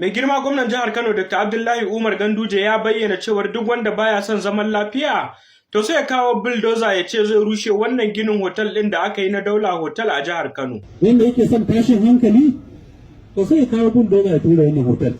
Mai girma gwamnan jihar Kano, Dr. Abdullahi Umar Ganduje, ya bayyana cewar duk wanda baya son zaman lafiya to sai ya kawo bulldozer ya ce zai rushe wannan ginin hotel ɗin da aka yi na Daula Hotel a jihar Kano. Wanda yake son tashin hankali to sai ya kawo bulldozer ya tura wannan hotel.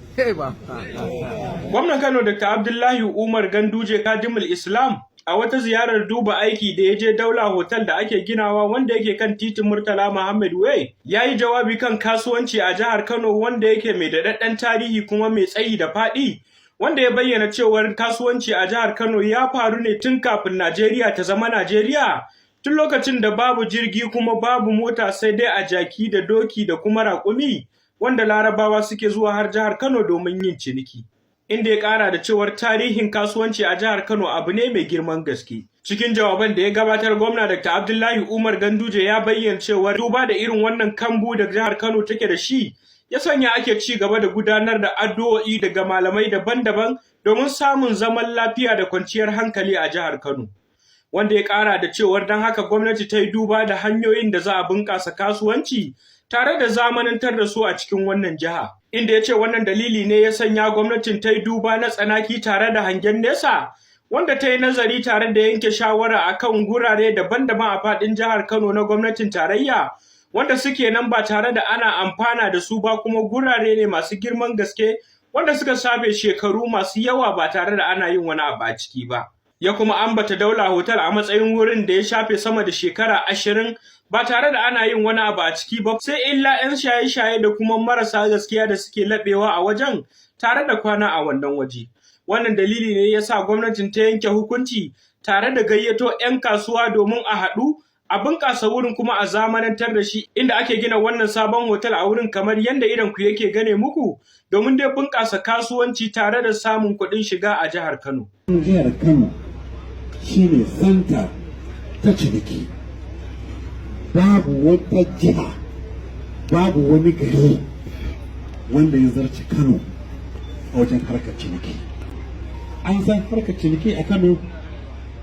Gwamnan Kano, Dr. Abdullahi Umar Ganduje Kadimul Islam, a wata ziyarar duba aiki da ya je Daula Hotel da ake ginawa wanda yake kan titin Murtala Muhammad Way, ya yi jawabi kan kasuwanci a jihar Kano wanda yake mai daɗaɗɗen tarihi kuma mai tsayi da faɗi, wanda ya bayyana cewar kasuwanci a jihar Kano ya faru ne tun kafin Najeriya ta zama Najeriya. Tun lokacin da babu jirgi kuma babu mota, sai dai a jaki da doki da kuma raƙumi, wanda Larabawa suke zuwa har jihar Kano domin yin ciniki. Inda ya ƙara da cewar tarihin kasuwanci a jihar Kano abu ne mai girman gaske. Cikin jawaban da ya gabatar, gwamna Dr. Abdullahi Umar Ganduje ya bayyana cewar duba da irin wannan kambu da jihar Kano take da shi, ya sanya ake ci gaba da gudanar da addu'o'i daga malamai daban-daban domin samun zaman lafiya da kwanciyar hankali a jihar Kano. Wanda ya ƙara da cewar don haka gwamnati ta yi duba da hanyoyin da za a bunƙasa kasuwanci tare da zamanantar da su a cikin wannan jiha. Inda ya ce wannan dalili ne ya sanya gwamnatin ta yi duba na tsanaki tare da hangen nesa, wanda ta yi nazari tare da yanke shawara akan gurare daban-daban a faɗin jihar Kano na gwamnatin tarayya, wanda suke nan ba tare da ana amfana da su ba, kuma gurare ne masu girman gaske wanda suka shafe shekaru masu yawa ba tare da ana yin wani abu a ciki ba. Ya kuma ambata Daula Hotel a matsayin wurin da ya shafe sama da shekara 20 ba tare da ana yin wani abu a ciki ba, sai illa 'yan shaye-shaye da kuma marasa gaskiya da suke laɓewa a wajen tare da kwana a wannan waje. Wannan dalili ne ya sa gwamnatin ta yanke hukunci tare da gayyato 'yan kasuwa domin a haɗu a bunƙasa wurin kuma a zamanantar da shi, inda ake gina wannan sabon hotel a wurin kamar yadda idon ku yake gane muku, domin dai bunƙasa kasuwanci tare da samun kuɗin shiga a jihar Kano. Jihar Kano shine center ta ciniki. Babu wata jiha, babu wani gari wanda ya zarce Kano a wajen harkar ciniki. An san harkar ciniki a Kano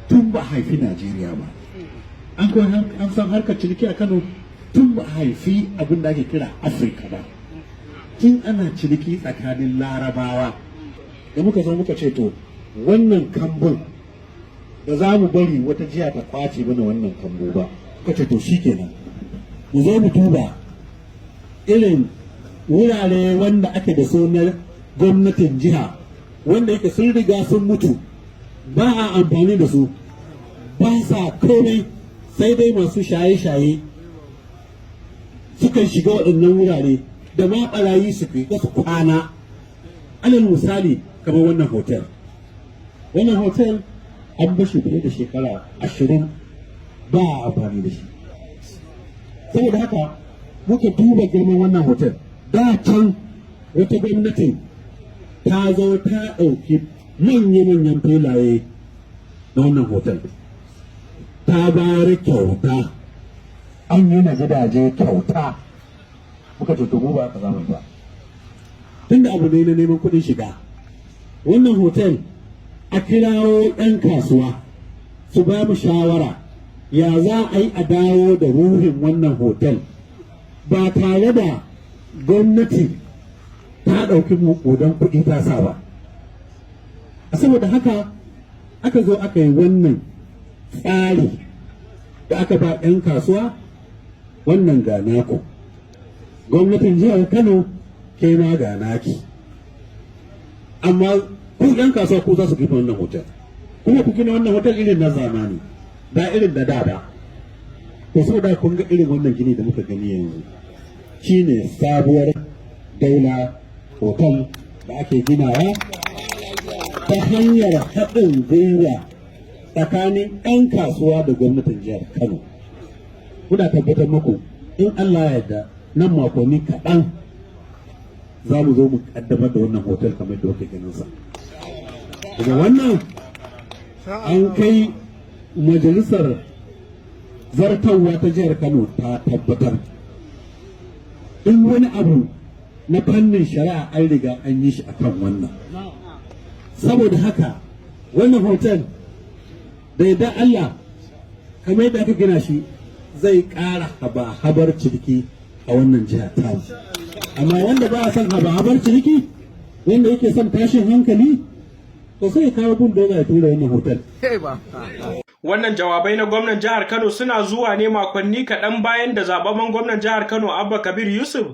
tun ba haifi Najeriya ba. An san harkar ciniki a Kano tun ba haifi abin da ake kira Afirka ba. Tun ana ciniki tsakanin Larabawa da muka zo muka ce to wannan kambun da za mu bari wata jiha ta kwace mana wannan kambu ba. Muka ce to shikenan, mu zo mu duba irin wurare wanda ake da su na gwamnatin jiha wanda yake sun riga sun mutu, ba a amfani da su, ba sa komai, sai dai masu shaye-shaye sukan shiga waɗannan wurare da ma ɓarayi su fi su kwana. Alal misali, kamar wannan hotel. Wannan hotel an bashi fiye da shekara 20 ba a amfani da shi. Saboda haka muka duba girman wannan hotel. Da can wata gwamnatin ta zo ta ɗauki manya-manyan filaye na wannan hotel, ta bayar kyauta, an yi na gidaje kyauta. Muka ce to mu ba ka zama ba, tunda abu ne na neman kuɗin shiga. Wannan hotel a kirawo 'yan kasuwa su ba mu shawara ya za a yi a dawo da ruhin wannan hotel ba tare da gwamnati ta ɗauki maƙudan kuɗi ta sa ba. Saboda haka aka zo aka yi wannan tsari da aka ba 'yan kasuwa wannan, ga naku, gwamnatin jihar Kano ke ma ga naki, amma ku 'yan kasuwa ku za su gina wannan hotel, kuma ku gina wannan hotel irin na zamani, ba irin da da ba. To saboda kun ga irin wannan gini da muka gani yanzu shine sabuwar Daula Hotel da ake ginawa ta hanyar haɗin gwiwa tsakanin 'yan kasuwa da gwamnatin jihar Kano. Muna tabbatar muku, in Allah ya yarda, nan makonni kaɗan za mu zo mu kaddamar da wannan hotel kamar da kuke ganin sa. Kuma wannan an kai majalisar zartarwa ta jihar Kano ta tabbatar. In wani abu na fannin shari'a an riga an yi shi akan wannan. Saboda haka wannan hotel, da yadda Allah, kamar yadda aka gina shi, zai ƙara haba-habar ciniki a wannan jiha tamu. Amma wanda ba a son haba-habar ciniki Wanda yake son tashin hankali, to sai ya kawo bulldozer ya tura wannan hotel. Wannan jawabai na gwamnan jihar Kano suna zuwa ne makonni kaɗan bayan da zababben gwamnan jihar Kano, Abba Kabir Yusuf,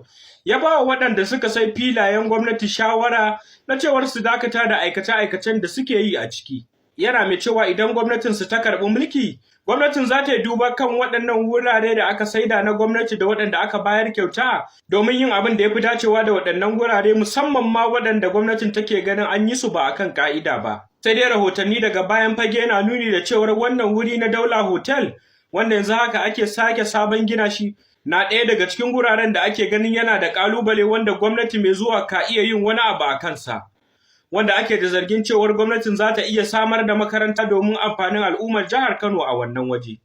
ya ba wa waɗanda suka sai filayen gwamnati shawara na cewar su dakata da aikace-aikacen da suke yi a ciki. Yana mai cewa idan gwamnatin su ta karɓi mulki, gwamnatin za ta yi duba kan waɗannan wurare da aka saida na gwamnati da waɗanda aka bayar kyauta domin yin abin da ya fi dacewa da waɗannan wurare, musamman ma waɗanda gwamnatin take ganin an yi su ba akan ka'ida ba. Sai dai rahotanni daga bayan fage na nuni da cewar wannan wuri na Daula Hotel, wanda yanzu haka ake sake sabon gina shi, na ɗaya daga cikin wuraren da ake ganin yana da ƙalubale wanda gwamnati mai zuwa ka iya yin wani abu a kansa. Wanda ake da zargin cewar gwamnatin za ta iya samar da makaranta domin amfanin al'ummar jihar Kano a wannan waje.